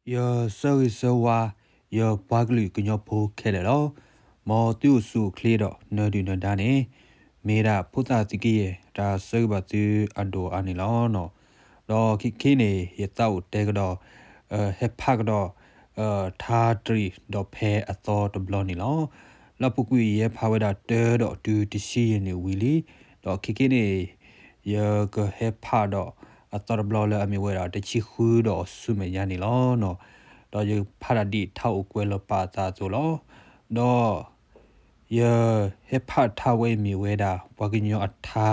ယဆၢဂ့ၤဆၢဝါ ယပှၤကလုာ်ကညီဖိခဲလၢာ်လီၤ. မ်သုအိၣ်ဆူၣ်အိၣ်ချ့ဒီးနၢၤဒုၣ်နၢၤဒါန့ၣ် မ့ၢ်ဒၣ်ဖိသၣ်သုးက့ယဲၢ် တၢ်ဆၢဂ့ၤဘၣ်သုအဒိၣ်အါန့ၣ်လီၤ. ဒီးခဲခဲန့ၣ် ယသးအိၣ်တဲကဒီး ဟဲဖးကဒီး ထါတရံးဒီးဖဲအသီတဘျီန့ၣ်လီၤ. လၢအပူၤကွံာ်ယဟဲဖးဝဲဒၣ်တၢဒီးတုၤတဆံယဲၢ်န့ၣ်ဝံၤလံ. ဒီးခဲခဲန့ၣ် ယကဟဲဖးဒီးအသီတဘျီလၢအမ့ၢ်ဝဲဒၣ် တဆံဃုဒီးဆူမဲာ်ညါန့ၣ်လီၤ. ဒီးယဖးဒၣ်ဒ်ထါအိၣ်ကွဲလီၤပာ်အသးအသိးလီၤ. ဒီး ယဟဲဖးထါဝဲအံၤမ့ၢ်ဝဲဒၣ် ပှၤကညီအထါ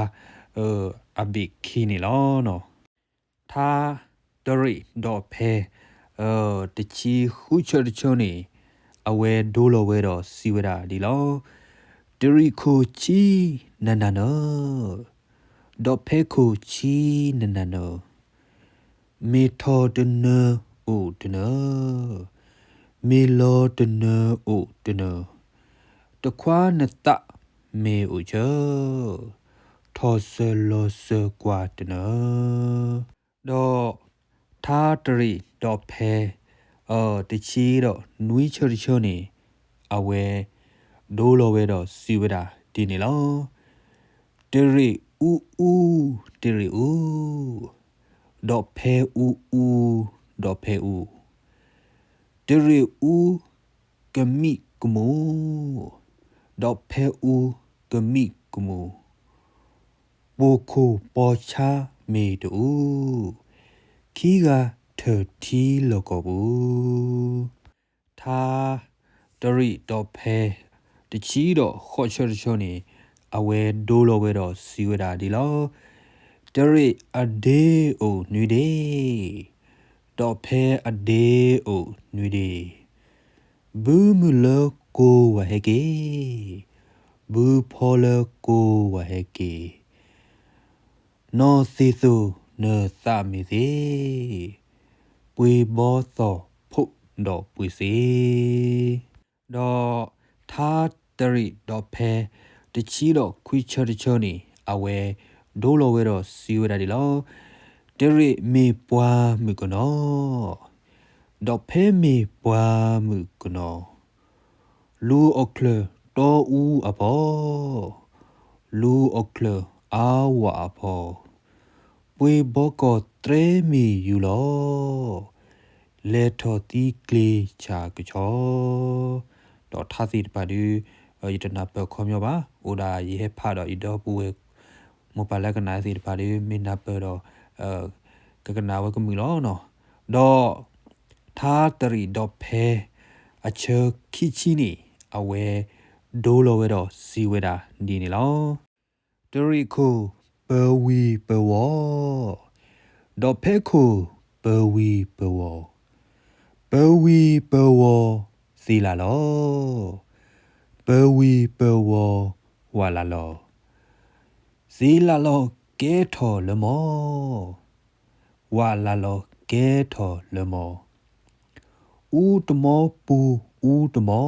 အဘ့ၣ်ခံန့ၣ်လီၤ. ထါတရံးဒီးဖဲ တဆံဃုဆၢတဆၢန့ၣ် အဝဲဒိလီၤဝဲဒီးစံးဝဲဒၣ်ဒ်လီၤ. တရံးခိၣ်ဆံနၤနၤနၢၤ, ဒီးဖဲခိၣ်ဆံနၤနၤနၢၤ, မ့ၢ်ထီၣ်တနၢၤအိၣ်တနၢၤ, မ့ၢ်လီၤတနၢၤအိၣ်တနၢၤ, တခွါနသးမ့ၢ်အိၣ်ဆၢ, ထီၣ်စၢၤလီၤစၢၤကွၢ်တနၢၤ. ဒီးထါတရံးဒီးဖဲ တဆံဒီးနွံဆၢတဆၢန့ၣ် အဝဲဒိလီၤဝဲဒီးစံးဝဲဒၣ်ဒ်န့ၣ်လီၤ. တရံးအူအူ, တရံးအူ, ဒီးဖဲအူအူ, ဒီးဖဲအူ, တရံးအူကမံးကမူၣ်, ဒီးဖဲအူကမံးကမူၣ်, ပိာ်ခိၣ်ပီၤဆါမ့ၢ်တအူ, ခံဂၤထၢၣ်ထံလီၢ်ကီၢ်ပူၤ. ထါတရံးဒီးဖဲ တဆံဒီးဃိးဆၢတဆၢန့ၣ် အဝဲဒိလီၤဝဲဒီးစံးဝဲဒၣ်ဒ်လီၤ. တရံးအဒ့အိၣ်နွံဒ့, ဒီးဖဲအဒ့အိၣ်နွံဒ့, ဘုမုၢ်လၢကိးဝဲဟဲက့ၤ, ဘုဖီလၢကိးဝဲဟဲက့ၤ, နီၢ်သ့ၣ်သိၣ်နၢၤသးမ့ၢ်သ့, ပှ့ၤဘီသီၣ်ဖိးဒီးပှ့ၤစ့. ဒီးထါတရံးဒီးဖဲ တဆံဒီးခွံဆၢတဆၢန့ၣ် အဝဲဒိလီၤဝဲဒီးစံးဝဲဒၣ်ဒ်လီၤ. တရံးမ့ၢ်ပှၤမုၣ်ကနီၤ, ဒီးဖဲမ့ၢ်ပှၤမုၣ်ကနီၤ, လူၤအီၣ်ချၢၣ်တီအူအဖီ, လူၤအီၣ်ချၢၣ်အါဝၤအဖီ, ပှ့ၤဘီကီၢ်သြဲမ့ၢ်ယူၤလီၤ, လဲၤထီၣ်သံကျ့ဆၣ်ကဆီ. ဒီးထါသ့ၣ်တဖၣ်ဒုး ယတနၢ်ပၢၢ်ခီပညီဘၣ်. အိၣ်ဒၣ်ယဟဲဖးဒီးယဒီပုၢ်ဝဲၢ် မိၢ်ပၢ်လၢကနၣ်သ့ၣ်တဖၣ်ဒုး မ့ၢ်နၢ်ပၢၢ်ဒီး ကကနၣ်ဝဲကမုာ်လီၤ. ဒီးထါတရံးဒီးဖဲ အဆၢခံဆံန့ၣ် အဝဲဒိလီၤဝဲဒီးစံးဝဲဒၣ်ဒ်န့ၣ်လီၤ. တရံးခိၣ်ပၢၤဝံၤပၢၤဝီၤ, ဒီးဖဲခိၣ်ပၢၤဝံၤပၢၤဝီၤ, ပၢၤဝံၤပၢၤဝီၤသ့လးလီၤ, ပၢၤဝံၤပၢၤဝီၤဝးလးလီၤ, သ့လးလီၤကဲထီၣ်လၢမီၤ, ဝးလးလီၤကဲထီၣ်လၢမီၤ, အူတမီပူၤအူတမီ,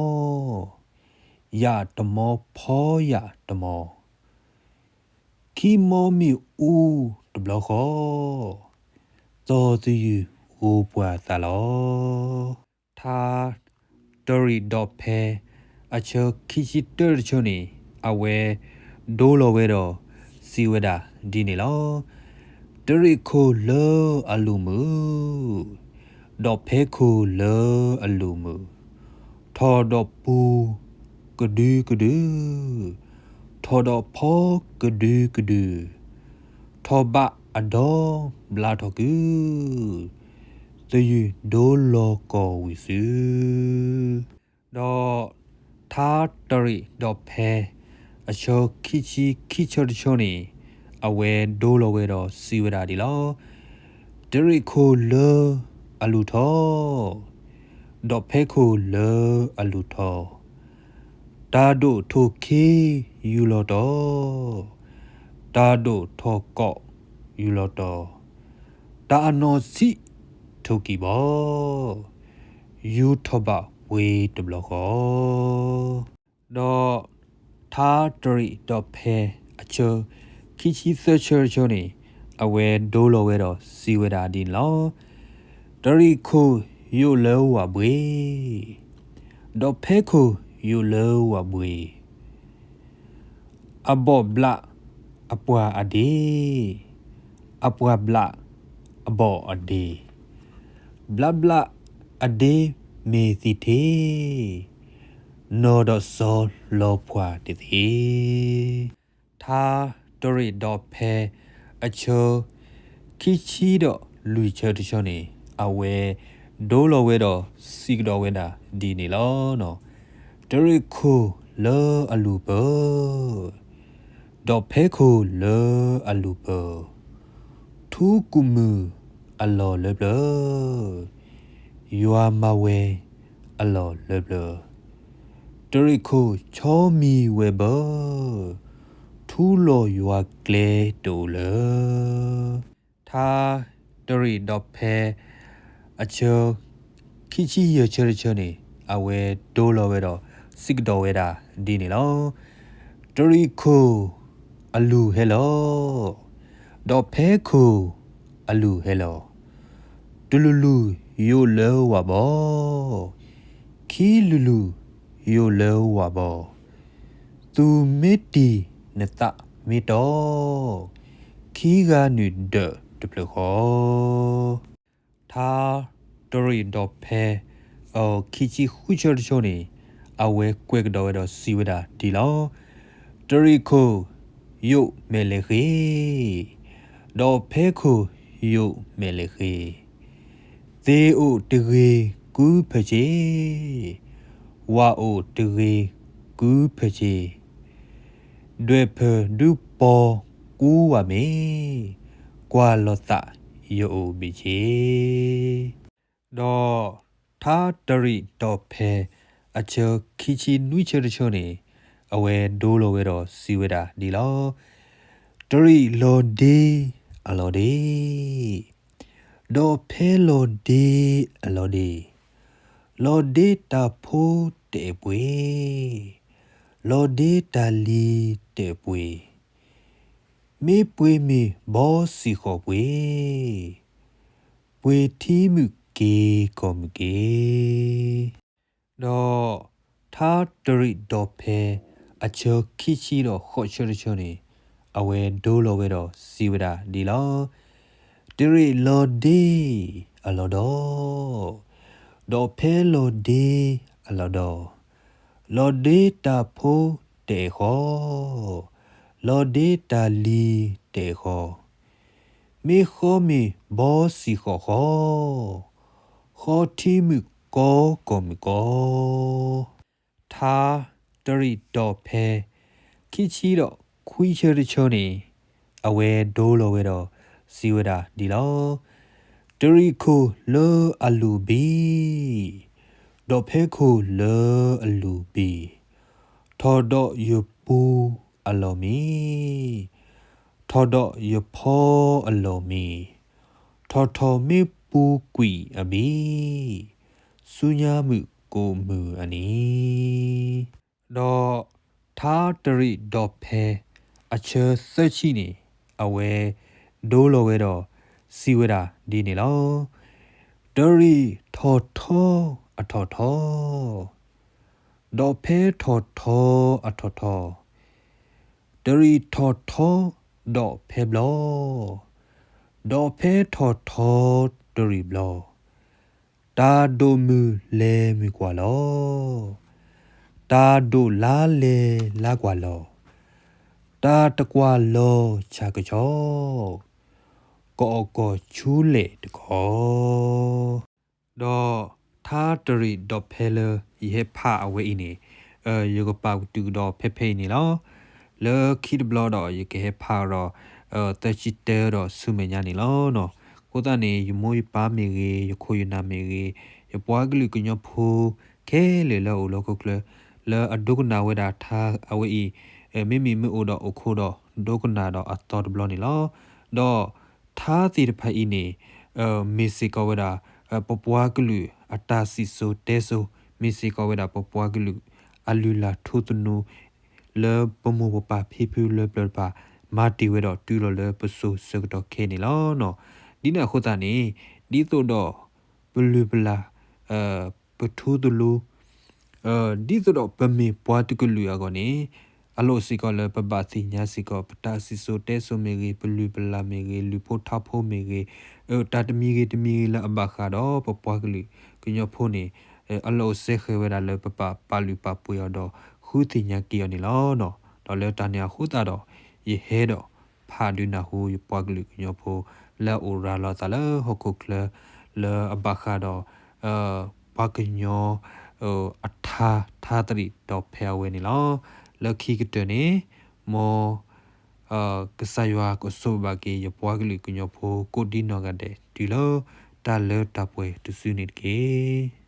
ယၣ်တမီဖီယၣ်တမီ, ခံမီမ့ၣ်အူတဘျီဃီ, သီၣ်သယုၢ်ဂိၢ်ပှၤသးလီၤ. ထါတရံးဒီးဖဲ အဆၢခံဆံတၢတဆၢန့ၣ် အဝဲဒိလီၤဝဲဒီးစံးဝဲဒၣ်ဒ်န့ၣ်လီၤ. တရံးခိၣ်လၢအလူၤမုၢ်, ဒီးဖဲခိၣ်လၢအလူၤမုၢ်, ထီၣ်ဒီးပူၤကဒုကဒု, ထီၣ်ဒီးဖီကဒုကဒု, ထီၣ်ဘၣ်အဒီဘျါထီၣ်ကု, သယုၢ်ဒိလီၤကီၢ်ဝံၤစု. ဒီးထါတရံးဒီးဖဲ အဆၢခံဆံခံဆၢတဆၢန့ၣ် အဝဲဒိလီၤဝဲဒီးစံးဝဲဒၣ်ဒ်လီၤ. တရံးခိၣ်လၢအလူၤထီၣ်, ဒီးဖဲခိၣ်လၢအလူၤထီၣ်, တၢ်ဒိၣ်ထိၣ်ခ့ယူၤလီၤတီၤ, တၢ်ဒိၣ်ထီၣ်ကီးယူၤလီၤတီၤ, တၢ်အနီၢ်ဆံးထိၣ်ကံၢ်ဘီ, ယူၤထီၣ်ဘၣ်ပှ့ၤတဘျီဃီ. ဒီးထါတရံးဒီးဖဲအဆၢခံဆံသၢဆၢတဆၢန့ၣ် အဝဲဒိလီၤဝဲဒီးစံးဝဲဒၣ်ဒ်န့ၣ်လီၤ. တရံးခိၣ် ယိာ်လၢဝၣ်ဘှ့ၣ်, ဒီးဖဲခိၣ်ယိာ်လၢဝၣ်ဘှ့ၣ်, အဘီၣ်ဘျးအပှၢ်အဒ့, အပှၢ်ဘျးအဘီၣ်အဒ့, ဘျးဘျးအဒ့မ့ၢ်သံထ့, နီၢ်ဒီးစီၤလီၤပှၢ်တသ့. ထါတရ့ၣ်ဒီးဖဲအဆၢ ခံဆံဒီးလွံၢ်ဆၢတဆၢန့ၣ် အဝဲဒိလီၤဝဲဒီးစံးကဒီးဝဲဒၣ်ဒ်န့ၣ်လီၤ. တရ့ၣ်ခိၣ်လၢအလူၤပၢၤ, ဒီးဖဲခိၣ်လၢအလူၤပၢၤ, ထူကူၣ်မုၢ်အလီၢ်လၢပျၢၤ, ယွၤမၤဝဲအလီၢ်လၢပျၢၤ, တရ့ၣ်ခိၣ်ဆီမံၤဝဲဘၢ, ထူလီၤယွၤကျဲတအိၣ်လၢၤ. ထါတရ့ၣ်ဒီးဖဲအဆၢ ခံဆံယဲၢ်ဆၢတဆၢန့ၣ် အဝဲဒိလီၤဝဲဒီးစံးကဒီးဝဲဒၣ်ဒ်န့ၣ်လီၤ. တရ့ၣ်ခိၣ်အလူၤဟဲလီၤ, ဒီးဖဲခိၣ်အလူၤဟဲလီၤ, တလူၤလူၤယိာ်လၢဝၣ်ဘီ, ခံလူၤလူၤယိာ်လၢဝၣ်ဘီ, သူၣ်မ့ၢ်တံၢ်နသးမ့ၢ်တီ, ခံဂၤနုာ်ဒၢးတဖျၢၣ်ဃီ. ထါတရ့ၣ်ဒီးဖဲ အခံဆံဃုဆၢတဆၢန့ၣ် အဝဲကွဲးကဒီးဝဲဒီးစံးဝဲဒၣ်ဒ်လီၤ. တရ့ၣ်ခိၣ်ယိာ်မဲာ်လဲၤဃ့, ဒီးဖဲခိၣ်ယိာ်မဲာ်လဲၤဃ့, သ့ၣ်အိၣ်တဂ့ၤကူဖၢၣ်ဆ့, ဝၣ်အိၣ်တဂ့ၤကူဖၢၣ်ဆ့, ဒွဲၣ်ဖၢၣ်ဒုးပီၤကူဝၣ်မ့ၢ်, ကွၢ်လီၤသးယအိၣ်ဘ့ၣ်ဆ့. ဒီးထါတရ့ၣ်ဒီးဖဲအဆၢခံဆံနွံဆၢတဆၢန့ၣ် အဝဲဒိလီၤဝဲဒီးစံးဝဲဒၣ်ဒ်လီၤ. တရ့ၣ်လီၤဒ့အလီၤဒ့, ဒီးဖဲလီၤဒ့အလီၤဒ့, လီၤဒ့တၢ်ဖိတအဲၣ်ပှ့ၤ, လီၤဒ့တၢ်လံၤတအဲၣ်ပှ့ၤ, မ့ၢ်ပှ့ၤမ့ၢ်ဘီစံၣ်ဃီၣ်ပှ့ၤ, ပှ့ၤထံမုၢ်က့ၤကီၢ်မုၢ်က့ၤ. ဒီးထါတရ့ၣ်ဒီးဖဲအဆၢခံဆံဒီးဃိးဆၢတဆၢန့ၣ် အဝဲဒိလီၤဝဲဒီးစံးဝဲဒၣ်ဒ်လီၤ. တရ့ၣ်လီၤဒ့အလီၤဒီး, ဒီးဖဲလီၤဒ့အလီၤဒီး, လီၤဒ့တၢ်ဖိတအဲၣ်ဃီ, လီၤဒ့တၢ်လံၤတအဲၣ်ဃီ, မ့ၢ်ဃီမ့ၢ်ဘီစံၣ်ဃီၣ်ဃီ, ဃီထံမုၢ်ကီၢ်ကီၢ်မုၢ်ကီၢ်. ထါတရ့ၣ်ဒီးဖဲခံဆံဒီးခွံဆၢတဆၢန့ၣ် အဝဲဒိလီၤဝဲဒီးစံးဝဲဒၣ်ဒ်လီၤ. တရ့ၣ်ခိၣ်လၢအလူၤဘံၣ်, ဒီးဖဲခိၣ်လၢအလူၤဘံၣ်, ထီၣ်ဒီးယပူၤအလီၢ်မံ, ထီၣ်ဒီးယဖီအလီၢ်မံ, ထီၣ်ထီၣ်မ့ၢ်ပူၤကွံာ်အဘံၣ်, ဆူညါမုၢ်ကိးမုၢ်အနံၤ. ဒီးထါတရ့ၣ်ဒီးဖဲအဆၢသၢဆံန့ၣ် အဝဲဒိလီၤဝဲဒီးစံးဝဲဒၣ်ဒ်န့ၣ်လီၤ. တရ့ၣ်ထီၣ်ထီအထီၣ်ထီ, ဒီးဖဲထီၣ်ထီအထီၣ်ထီ, တရ့ၣ်ထီၣ်ထီဒီးဖဲဘျီ, ဒီးဖဲထီၣ်ထီတရ့ၣ်ဘျီ, တၢ်ဒိၣ်မုၢ်လဲၤမုၢ်ကွၢ်လီၤ, တၢ်ဒိၣ်လါလဲၤလါကွၢ်လီၤ, တၢ်တကွၢ်လီၤဆၣ်ကဆီ, ကအီၣ်ကီၢ်ဆူလဲၣ်တခီ. ဒီးထါတရ့ၣ်ဒီးဖဲလၢယဟဲဖးအဝဲအံၤန့ၣ်, ယကပာ်ကတုၤကဒီးဖဲဖဲအံၤန့ၣ်လီၤ. လၢခံတဘျီဒီးယကဟဲဖးဒီး သၢဆံတၢဒီးဆူမဲာ်ညါန့ၣ်လီၤ. အဃိသတးန့ၣ် ယမိၢ်ယပၢ်မ့ၢ်ဂ့ၤ, ယခိၣ်ယနၢ်မ့ၢ်ဂ့ၤ, ယပှၤကလုာ်ကညီဖိခဲလၢာ်လၢအအိၣ်လၢဟီၣ်ခိၣ်ချၢ လၢအဒိကနၣ်ဝဲဒၣ်ထါအဝဲအံၤ, မ့မ့ၢ်မ့ၢ်အိၣ်ဒီးအိၣ်ခိးဒီးဒိကနၣ်ဒီးအသီတဘျီန့ၣ်လီၤ. ဒီးထါသ့ၣ်တဖၣ်အံၤန့ၣ် မ့ၢ်စ့ၢ်ကီးဝဲဒၣ် ပပှၤကလုာ်အတၢ်စံၣ်စိၤတဲစိၤ, မ့ၢ်စ့ၢ်ကီးဝဲဒၣ်ပပှၤကလုာ်အလုၢ်အလၢ်ထူသနူ လၢပမိၢ်ပပၢ်ဖံဖုလၢပျၢၤတဖၣ် မၤတ့ၢ်ဝဲဒီးတုၤလီၤလၢပစိၤဆၢကတီၢ်ခဲအံၤန့ၣ်လီၤ. ဒ်န့ၣ်အဃိသတးန့ၣ် ဒ်သိးဒီးပလုၢ်ပလၢ် ပထူသလူ ဒ်သိးဒီးပမ့ၢ်ပှၤတကလုာ်အဂီၢ်န့ၣ် အလီၢ်အိၣ်စ့ၢ်ကီးလၢပဘၣ်သ့ၣ်ညါစ့ၢ်ကီး ပတၢ်စံၣ်စိၤတဲစိၤမ့ၢ်ဂ့ၤ, ပလုၢ်ပလၢ်မ့ၢ်ဂ့ၤ, လုၢ်ဖိထါဖိမ့ၢ်ဂ့ၤ, တၢ်တမံၤဂ့ၤတမံၤဂ့ၤလၢအဘၣ်ဃးဒီးပပှၤကလုာ်ကညီဖိန့ၣ် အလီၢ်အိၣ်စဲဃဲၤဝဲဒၣ်လၢပဘၣ်ပာ်လုၢ်ပာ်ပှ့ၤအီၤဒီး ဃုသ့ၣ်ညါက့ၤအီၤန့ၣ်လီၤ. ဒီးလၢတၢ်န့ၣ်အဃိသတးဒီး ယဟဲဒီးဖးဒုးနၢ်ဟူယပှၤကလုာ်ကညီဖိ လၢအအိၣ်ရၤလီၤအသးလၢဟီၣ်ခိၣ်ချၢ လၢအဘၣ်ဃးဒီး ပှၤကညီ အထါထါသရံးဒီးဖဲအဝဲန့ၣ်လီၤ. လၢခံကတၢၢ်န့ၣ် မ် ကစၢ်ယွၤကဆိၣ်ဂ့ၤဘၣ်က့ၤယပှၤကလုာ်ကညီဖိ ကိးဒံနီၢ်ဂၤဒဲး တုၤလၢတၢ်လၢတၢ်ပှဲၤတစုန့ၣ်တက့ၢ်.